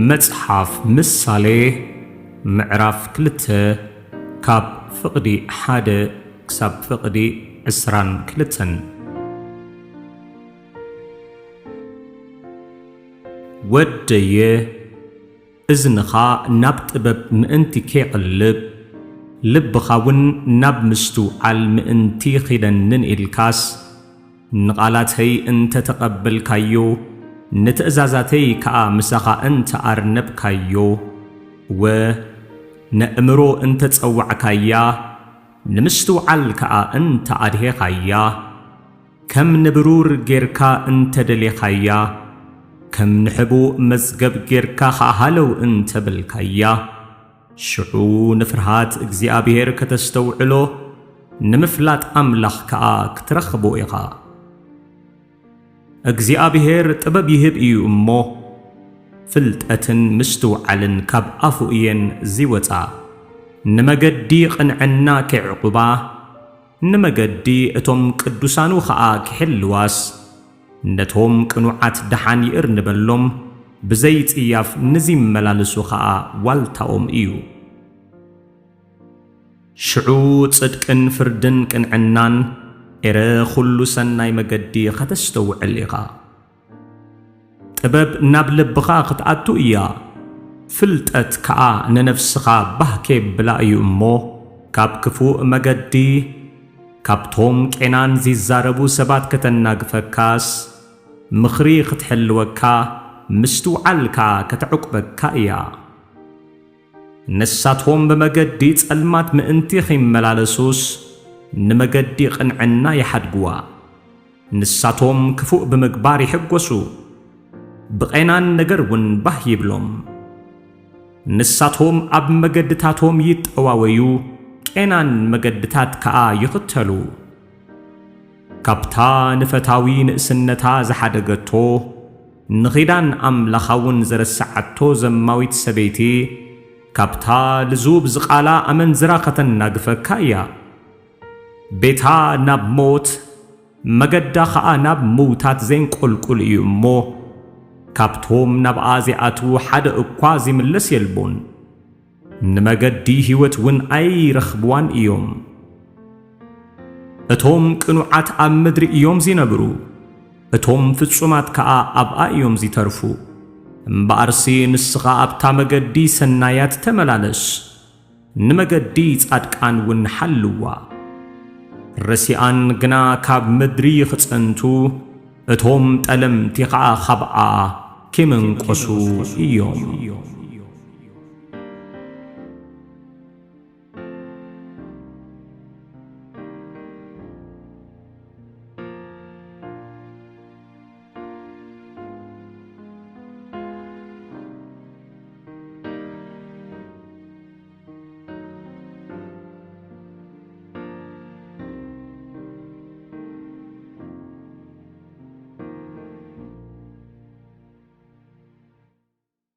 መጽሓፍ ምሳሌ ምዕራፍ ክልተ ካብ ፍቕዲ ሓደ ክሳብ ፍቕዲ ዕስራን ክልተን። ወደየ፣ እዝንኻ ናብ ጥበብ ምእንቲ ኬቕልብ፣ ልብኻ እውን ናብ ምስትውዓል ምእንቲ ኺደንን ኢልካስ፣ ንቓላተይ እንተ ተቐበልካዮ፣ ንትእዛዛተይ ከኣ ምሳኻ እንተ ኣርነብካዮ፣ ወ ነእምሮ እንተ ጸዋዕካያ፣ ንምስትውዓል ከኣ እንተ ኣድሄኻያ፣ ከም ንብሩር ጌርካ እንተ ደሌኻያ፣ ከም ንሕቡእ መዝገብ ጌርካ ኸኣ ሃለው እንተ በልካያ፣ ሽዑ ንፍርሃት እግዚኣብሔር ከተስተውዕሎ፣ ንምፍላጥ ኣምላኽ ከኣ ክትረኽቦ ኢኻ። እግዚኣብሔር ጥበብ ይህብ እዩ እሞ፣ ፍልጠትን ምስትውዓልን ካብ ኣፉ እየን ዚወጻ። ንመገዲ ቕንዕና ኬዕቑባ፣ ንመገዲ እቶም ቅዱሳኑ ኸኣ ኪሕልዋስ፣ ነቶም ቅኑዓት ደሓን ይእርንበሎም፣ ብዘይ ጽያፍ ንዚመላለሱ ኸኣ ዋልታኦም እዩ። ሽዑ ጽድቅን ፍርድን ቅንዕናን፣ ኤረ ኹሉ ሰናይ መገዲ ኸተስተውዕል ኢኻ። ጥበብ ናብ ልብኻ ኽትኣቱ እያ፣ ፍልጠት ከኣ ንነፍስኻ ባህ ኬብላ እዩ እሞ፣ ካብ ክፉእ መገዲ፣ ካብቶም ቄናን ዚዛረቡ ሰባት ከተናግፈካስ፣ ምኽሪ ኽትሕልወካ፣ ምስትውዓል ከኣ ከተዕቁበካ እያ። ንሳቶም ብመገዲ ጸልማት ምእንቲ ኺመላለሱስ፣ ንመገዲ ቕንዕና ይሓድግዋ። ንሳቶም ክፉእ ብምግባር ይሕጐሱ፣ ብቐናን ነገር እውን ባህ ይብሎም። ንሳቶም ኣብ መገድታቶም ይጠዋወዩ፣ ቄናን መገድታት ከኣ ይኽተሉ። ካብታ ንፈታዊ ንእስነታ ዝሓደገቶ፣ ንኺዳን ኣምላኻ እውን ዝረስዓቶ ዘማዊት ሰበይቲ፣ ካብታ ልዙብ ዝቓላ ኣመንዝራ ኸተናግፈካ እያ። ቤታ ናብ ሞት፣ መገዳ ኸኣ ናብ ምውታት ዜንቆልቁል እዩ እሞ፣ ካብቶም ናብኣ ዚኣትዉ ሓደ እኳ ዚምለስ የልቦን። ንመገዲ ህይወት እውን ኣይረኽብዋን እዮም። እቶም ቅኑዓት ኣብ ምድሪ እዮም ዚነብሩ፣ እቶም ፍጹማት ከኣ ኣብኣ እዮም ዚተርፉ። እምበኣርሲ ንስኻ ኣብታ መገዲ ሰናያት ተመላለስ፣ ንመገዲ ጻድቃን እውን ሓልዋ። ረሲኣን ግና ካብ ምድሪ ኺጸንቱ፣ እቶም ጠለምቲ ኸኣ ኻብኣ ኪምንቆሱ እዮም።